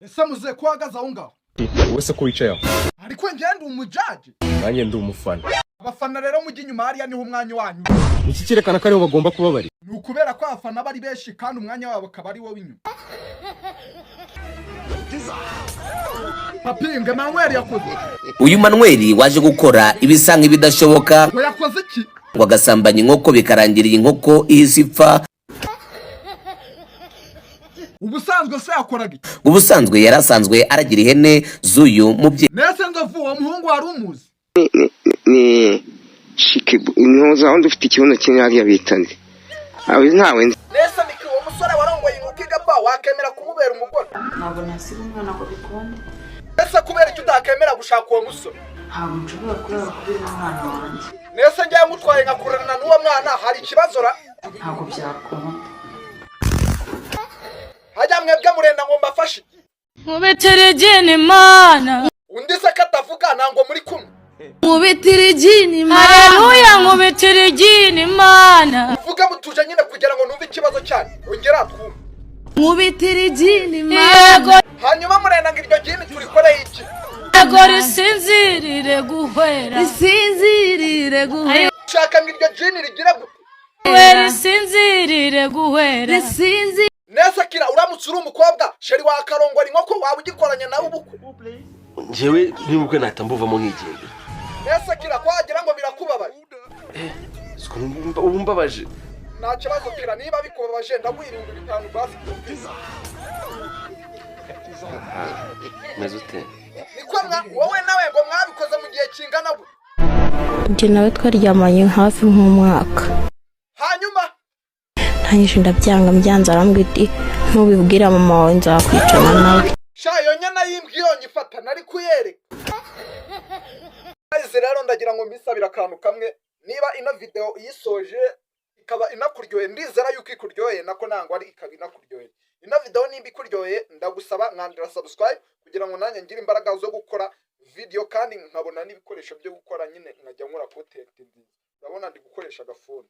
Ese muze ko uhagaze aho ngaho? Wowe se ko wicaye aho? Ariko njye ndi umujaji. Nanjye ndi umufana. Abafana rero mujye inyuma hariya, niho umwanya wanyu. Iki cyerekana ko ariho bagomba kuba bari. Ni ukubera ko abafana bari benshi kandi umwanya wabo akaba ari wo w'inyuma. Papinga Emmanuel yakoze. Uyu Manuel waje gukora ibisa nk'ibidashoboka. Ngo yakoze iki? Ngo agasambanya inkoko, bikarangira iyi nkoko ihise ipfa. Ubusanzwe se yakoraga iki? Ubusanzwe yari asanzwe aragira ihene z'uyu mubyeyi. Nese Nzovu, uwo muhungu wari umuzi? Ni shikibu intuza wundi ufite ikibuno kinini hariya bita nde? Aho ntawe nzi. Nese Miki, uwo musore warongoye inkoko igapfa, wakemera kumubera umugore? Ntabwo nasiga umwana ngo bikunde. Ese kubera icyo utakemera gushaka uwo musore? Ntabwo nshobora kurara kubera umwana wanjye. Nese njyewe ngutwaye nkakurana n'uwo mwana, hari ikibazo ra? Ntabwo byakunda. Hajya mwebwe murenda ngo mbafashe. Nkubitira igini Imana. Undi se katavuga, ntabwo muri kumwe? Nkubitira igini Imana, haleluya, nkubitira igini Imana. Uvuge mutuje nyine kugira ngo numve ikibazo cyanyu, ongera twumve. Nkubitira igini Imana, yego. Hanyuma murenda ngo iryo gini turikoreye iki? Yego, risinzirire guhwera, risinzirire guhwera. Ushaka ngo iryo jini rigire gute? Risinzirire guhwera, risinzirire. Nese Kira, uramutse uri umukobwa, chéri wakarongora inkoko, waba ugikoranye nawe ubukwe? Njyewe n'ubukwe nahita mbuvamo nkigendera. Nese Kira, ko wagira ngo birakubabaje? Siko ubu mbabaje. Nta kibazo Kira, niba bikubabaje ndaguha 5000 basi twumvise. Meze ute? Niko mwa wowe nawe ngo mwabikoze mu gihe kingana gute? Njye nawe twaryamanye hafi nk'umwaka. Hanyuma? Ntangije ndabyanga, mbyanze arambwira ati: "Ntubibwira mama wawe nzakwicana nawe." Sha, iyo nyana y'imbwa iyo nyifata nari kuyereka. Guys, rero ndagira ngo mbisabire akantu kamwe. Niba ino video uyisoje ikaba inakuryoheye, ndizera yuko ikuryoheye, nako nangwa ari ikaba inakuryoheye, ino video nimba ikuryoheye, ndagusaba nkandira subscribe kugira ngo nanjye ngire imbaraga zo gukora video kandi nkabona n'ibikoresho byo gukora nyine, nkajya nkora content nziza. Urabona ndi gukoresha agafone.